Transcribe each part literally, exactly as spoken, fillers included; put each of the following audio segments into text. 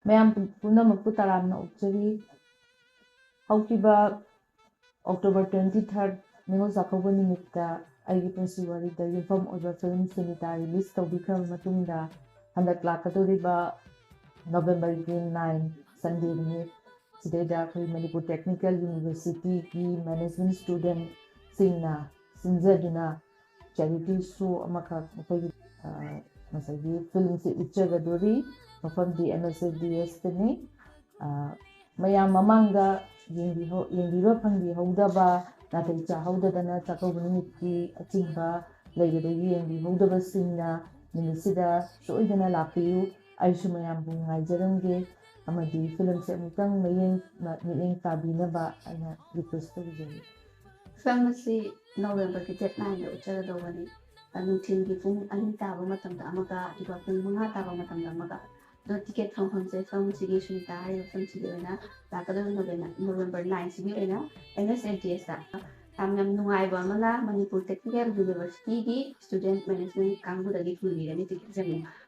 ꯃꯌꯥꯝ ꯄꯨꯝꯅꯃꯛꯄꯨ ꯇꯔꯥꯝꯅ ꯑꯣꯛꯆꯔꯤ꯫ ꯍꯧꯈꯤꯕ October twenty third Ningol Chakkouba ꯅꯨꯃꯤꯠꯇ ꯑꯩꯒꯤ ꯄꯨꯟꯁꯤ ꯋꯥꯔꯤꯗ ꯌꯨꯝꯐꯝ ꯑꯣꯏꯕ film ꯁꯨꯅꯤꯇꯥ release ꯇꯧꯕꯤꯈ꯭ꯔꯕ ꯃꯇꯨꯡꯗ, ꯍꯟꯗꯛ ꯂꯥꯛꯀꯗꯧꯔꯤꯕ November ꯒꯤ nine Sunday ꯅꯨꯃꯤꯠ ꯁꯤꯗꯩꯗ ꯑꯩꯈꯣꯏ ꯃꯅꯤꯄꯨꯔ Technical University ꯒꯤ management student ꯁꯤꯡꯅ ꯁꯤꯟꯖꯗꯨꯅ charity show ꯑꯃꯈꯛ ꯑꯩꯈꯣꯏꯒꯤ, ꯑ, ꯉꯁꯥꯏꯒꯤ film ꯁꯦ ꯎꯠꯆꯒꯗꯣꯔꯤ꯫ ꯃꯐꯝꯗꯤ MSADS ꯇꯅꯤ꯫ ꯑ, ꯃꯌꯥꯝ ꯃꯃꯥꯡꯗ ꯌꯦꯡꯕꯤꯍꯧ-, ꯌꯦꯡꯕꯤꯕ ꯐꯪꯕꯤꯍꯧꯗꯕ, ꯅꯥꯇꯩ ꯆꯥꯍꯧꯗꯗꯅ ꯆꯥꯛꯀꯧꯕ ꯅꯨꯃꯤꯠꯀꯤ ꯑꯆꯤꯟꯕ ꯂꯩꯕꯗꯒꯤ ꯌꯦꯡꯕꯤꯍꯧꯗꯕꯁꯤꯡꯅ ꯅꯨꯃꯤꯠꯁꯤꯗ ꯁꯣꯏꯗꯅ ꯂꯥꯛꯄꯤꯌꯨ꯫ ꯑꯩꯁꯨ ꯃꯌꯥꯝꯕꯨ ꯉꯥꯏꯖꯔꯝꯒꯦ ꯑꯃꯗꯤ film ꯁꯦ ꯑꯃꯨꯛꯇꯪ ꯃꯌꯦꯡ-, ꯃ-, ꯃꯤꯠꯌꯦꯡ ꯇꯥꯕꯤꯅꯕ ꯑꯩꯅ request ꯇꯧꯖꯔꯤ꯫ Film ꯑꯁꯤ November ꯒꯤ date nine ꯗ ꯎꯠꯆꯒꯗꯧꯕꯅꯤ꯫ ꯑ, ꯅꯨꯡꯊꯤꯜꯒꯤ ꯄꯨꯡ ꯑꯅꯤ ꯇꯥꯕ ꯃꯇꯝꯗ ꯑꯃꯒ, ꯑꯗꯨꯒ ꯄꯨꯡ ꯃꯉꯥ ꯇꯥꯕ ꯃꯇꯝꯗ ꯑꯃꯒ꯫ ꯑꯗꯣ ticket ꯐꯪꯐꯝꯁꯦ film ꯁꯤꯒꯤ ꯁꯨꯅꯤꯇꯥ ꯍꯥꯏꯔꯤꯕ film ꯁꯤꯒꯤ ꯑꯣꯏꯅ ꯂꯥꯛꯀꯗꯧꯔꯤꯕ November, November nine ꯁꯤꯒꯤ ꯑꯣꯏꯅ MSADS ꯇ꯫ ꯌꯥꯝ, ꯌꯥꯝ ꯅꯨꯡꯉꯥꯏꯕ ꯑꯃꯅ ꯃꯅꯤꯄꯨꯔ Technical University ꯒꯤ student management ꯀꯥꯡꯕꯨꯗꯒꯤ ꯊꯤꯟꯕꯤꯔꯅꯤ ticket ꯁꯦ꯫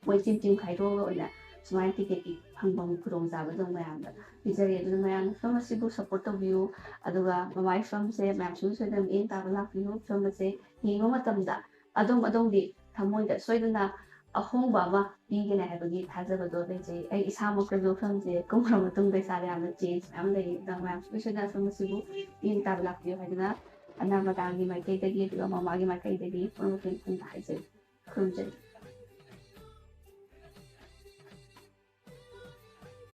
ꯃꯣꯏ team team ꯈꯥꯏꯗꯣꯛꯑꯒ ꯑꯣꯏꯅ ꯁꯨꯃꯥꯏꯅ ticket ꯀꯤ ꯐꯪꯐꯝ ꯈꯨꯗꯣꯡꯆꯥꯕꯗꯣ ꯃꯌꯥꯝꯗ ꯄꯤꯖꯔꯤ꯫ ꯑꯗꯨꯅ ꯃꯌꯥꯝꯅ film ꯑꯁꯤꯕꯨ support ꯇꯧꯕꯤꯌꯨ꯫ ꯑꯗꯨꯒ ꯃꯃꯥꯏ film ꯁꯦ ꯃꯌꯥꯝ ꯁꯨꯡꯁꯣꯏ ꯁꯣꯏꯗꯅ ꯃꯤꯠꯌꯦꯡ ꯇꯥꯕ ꯂꯥꯛꯄꯤꯌꯨ꯫ Film ꯑꯁꯦ ꯌꯦꯡꯕ ꯃꯇꯝꯗ ꯑꯗꯣꯝ ꯑꯗꯣꯝꯒꯤ ꯊꯃꯣꯏꯗ ꯁꯣꯏꯗꯅ ꯑꯍꯣꯡꯕ ꯑꯃ ꯄꯤꯒꯅꯤ ꯍꯥꯏꯕꯒꯤ ꯊꯥꯖꯕꯗꯣ ꯂꯩꯖꯩ꯫ ꯑꯩ ꯏꯁꯥꯃꯛꯇꯁꯨ film ꯁꯦ ꯀꯨꯝꯈ꯭ꯔ ꯃꯇꯨꯡꯗ ꯏꯁꯥꯗ ꯌꯥꯝꯅ change ꯃꯌꯥꯝ ꯂꯩꯔꯤ꯫ ꯑꯗꯨꯅ ꯃꯌꯥꯝ ꯁꯣꯏ ꯁꯣꯏꯗꯅ film ꯑꯁꯤꯕꯨ ꯃꯤꯠꯌꯦꯡ ꯇꯥꯕ ꯂꯥꯛꯄꯤꯌꯨ ꯍꯥꯏꯗꯨꯅ ꯑꯅꯥ ꯃꯇꯥꯡꯒꯤ ꯃꯥꯏꯀꯩꯗꯒꯤ ꯑꯗꯨꯒ ꯃꯃꯥꯒꯤ ꯃꯥꯏꯀꯩꯗꯒꯤ ꯄꯨꯝꯅꯃꯛꯀꯤ ꯃꯐꯝꯗ ꯍꯥꯏꯖꯔꯤ꯫ ꯈꯨꯔꯨꯝꯖꯔꯤ꯫